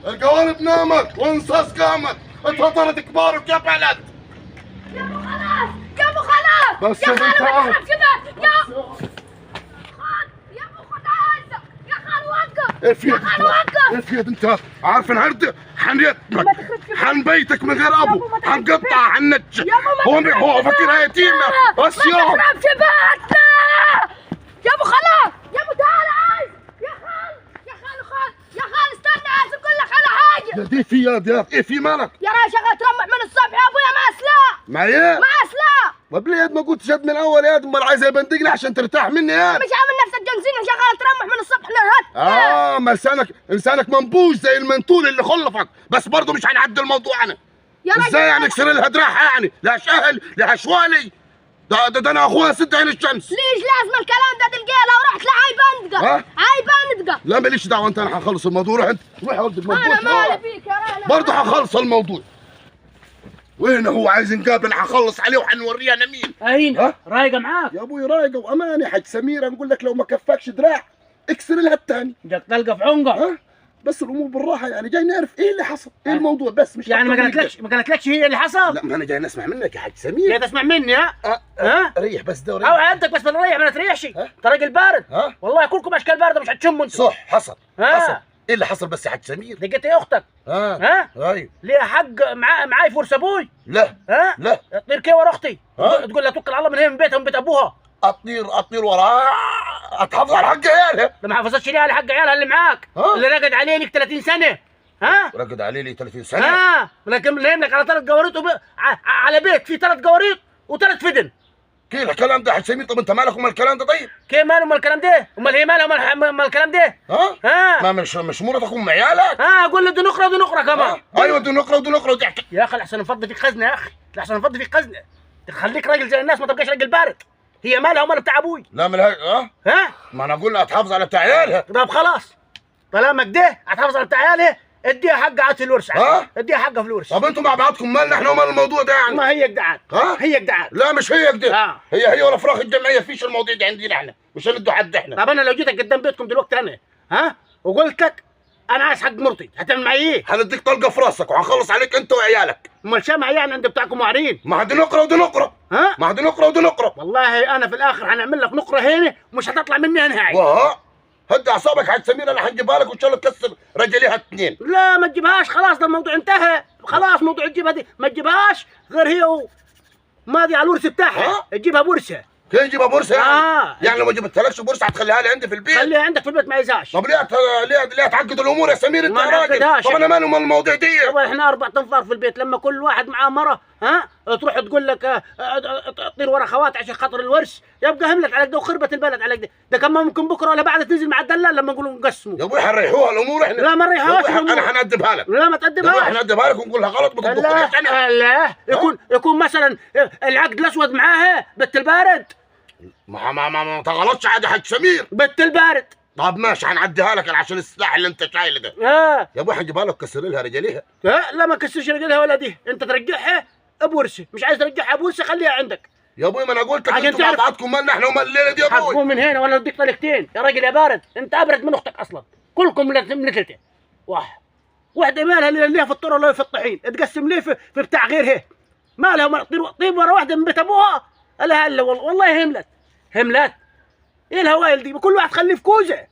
القوالب نامت وانصاص قامت، اتهطرت كبار وكبلت. يا ابو خلاص، يا ابو خلاص، بس يا يا خال بنت ما عم. تخربش بيت. يا خال، يا ابو خد عزك، يا خال وقف، ايه في يا خال وقف. ايه في يا بنت؟ عارف النهارده حنيتك، ما تخربش بيت. حنبيتك من غير ابو، يا أبو ما تخربش حنقطع حنتش. يا أبو ما هو تخربش هو فاكرها يتيمة بس ما يا تخربش بيتنا. يا ابو خلاص، يا ابو تعال عايز، يا خال، يا خال، خال، يا خال استنى، عايز اقول لك على حاجة. يا دي في يا ايه في مالك؟ يا راجل شغال ترمح من الصبح يا ابويا، ما سلاح، مع ايه؟ ما سلاح. طب ليه ما قلتش يد من الاول يا امال عايز يبندقني عشان ترتاح مني يا مش عامل نفسك جنزين وشغال ترمح من الصبح للهت. ما لسانك منبوش زي المنتول اللي خلفك، بس برضه مش هنعدي الموضوع انا. يا راجل ازاي يعني اكسر لها دراعها يعني؟ لا اهل لا شوالي، ده انا اخوها سد عين الشمس. ليش لازم الكلام ده؟ تلقيه لو رحت لعاي بندقه، ها؟ عاي بندقه. لا ماليش دعوه انت، انا هخلص الموضوع. روح انت، روح يا ولد المنبوش. انا مالي فيك يا راجل، برضه هخلص الموضوع. وين هو عايز نقابل؟ هخلص عليه وحنوريه انا مين. اين رايقة معاك يا ابوي؟ رايقة وامانه حاج سميرة. نقول لك لو ما كفاكش دراع اكسر لها الثاني. جاك طلقه في عنقك. بس الامور بالراحة يعني، جاي نعرف ايه اللي حصل، ايه الموضوع بس مش يعني ما قالتلكش هي اللي حصل؟ لا ما انا جاي نسمع منك يا حاج سمير. جاي تسمع مني؟ ها؟ ها؟ ريح بس ده، ريح. او عندك بس بنريح، ما تريحش. انت راجل بارد. ها؟ والله كلكم اشكال باردة مش هتشموا انتوا. صح حصل. حصل. ايه اللي حصل بس يا حاج سمير؟ لقيت ايه اختك؟ ها؟ ايوه. ليها حق معاي فرصة ابوي؟ لا. ها؟ لا. تطير كده ورا اختي؟ تقول لها توكل على الله من هنا، من بيتها ومن بيت ابوها. اطير وراها، اتحافظ على حق عيالها. ده ما حافظتش ليه على حق عيالها اللي معاك؟ اللي رقد عليه لك 30 سنة. ها؟ رقد عليه لي 30 سنة؟ ها؟ لكن نايم لك على 3 جواريط على بيت فيه 3 جواريط وثلاث فدن. كيف الكلام ده يا حاج سمير؟ طب انت مالك ومال الكلام ده؟ طيب كيف ماله ومال الكلام ده؟ امال هي مالها ومال الكلام ده؟ ها؟ ها؟ ما مش مرتك وام عيالك؟ ها؟ قول لي دي نقره ودي نقره كمان. ايوه دي نقره ودي نقره ودي. يا اخي لحسن نفضي فيك خزنه يا اخي، لحسن نفضي فيك خزنه، تخليك راجل زي الناس ما تبقاش راجل بارد. هي مالها ومال بتاع ابوي؟ لا مالها. ها؟ ها؟ ما انا اقول لها تحافظ على بتاع عيالها. طب خلاص طالما كده هتحافظ على بتاع عيالها، اديها حق عاد في الورث. ها؟ اديها حقها في الورث. طب انتوا مع بعضكم مالنا احنا ومال الموضوع ده يعني؟ ما هي كده عاد. ها؟ هي كده عاد. لا مش هي كده. هي ولا فراخ الجمعية فيش المواضيع دي عندنا احنا، مش هندوا حد احنا. طب انا لو جيتك قدام بيتكم دلوقتي انا، ها؟ وقلت لك انا عايز حق مرتي، هتعمل معي ايه؟ هنديك طلقه في راسك وهنخلص عليك انت وعيالك. امال شمع يعني عند بتاعكم وعرين؟ ما دي نقره ودي نقره. ها؟ ما دي نقره ودي نقره. والله انا في الاخر هنعمل لك نقره هنا ومش هتطلع مني نهائي. وها؟ هدي اعصابك يا حاج سمير، انا هنجيبها لك وان شاء الله تكسر رجليها اثنين. لا ما تجيبهاش، خلاص ده الموضوع انتهى، خلاص موضوع تجيبها دي ما تجيبهاش غير هي ماضي على الورث بتاعها. تجيبها بورثه. كيف تجيبها بورصة يعني؟ يعني لو ما جبتهالكش بورصة هتخليها لي عندي في البيت؟ خليها عندك في البيت ما عايزهاش. طب ليه تعقد الامور يا سمير انت يا راجل؟ طب انا مالي ومال المواضيع دي؟ طب احنا 4 انفار في البيت، لما كل واحد معاه مرة، ها؟ تروح تقول لك طير ورا خوات عشان خاطر الورث، يبقى هملت على كده وخربت البلد على كده، ده كان ممكن بكره ولا بعد تنزل مع الدلال لما نقولوا نقسموا. يا ابوي حنريحوها الامور احنا. لا ما نريحوهاش. انا حنأدبها لك. لا ما تأدبهاش. حنأدبها لك ونقول لها غلط ما تطبقهاش انا. لا يكون مثلا العقد الاسود معاها بنت البارد. ما ما ما ما تغلطش عادي يا حاج سمير. بنت البارد. طب ماشي هنعديها لك عشان السلاح اللي انت شايله ده. يا ابوي هنجيبها لك كسر لها رجليها. لا ما كسرش رجليها ولا دي، انت ترجعها بورثه، مش عايز ترجعها بورثه خليها عندك. يا ابوي ما انا قلت لك انتوا مع بعضكم مالنا احنا ومال الليلة دي يا ابوي. حقوم من هنا ولا اديك طلقتين يا راجل يا بارد، انت ابرد من اختك اصلا، كلكم من ثلاثة. واحدة مالها اللي ليها في الطرق ولا في الطحين، تقسم ليه في بتاع غيرها. مالها طيب ورا واحدة من بيت ابوها. لا هلا والله هملت هملت. ايه الهوايل دي؟ كل واحد خليه في كوزه.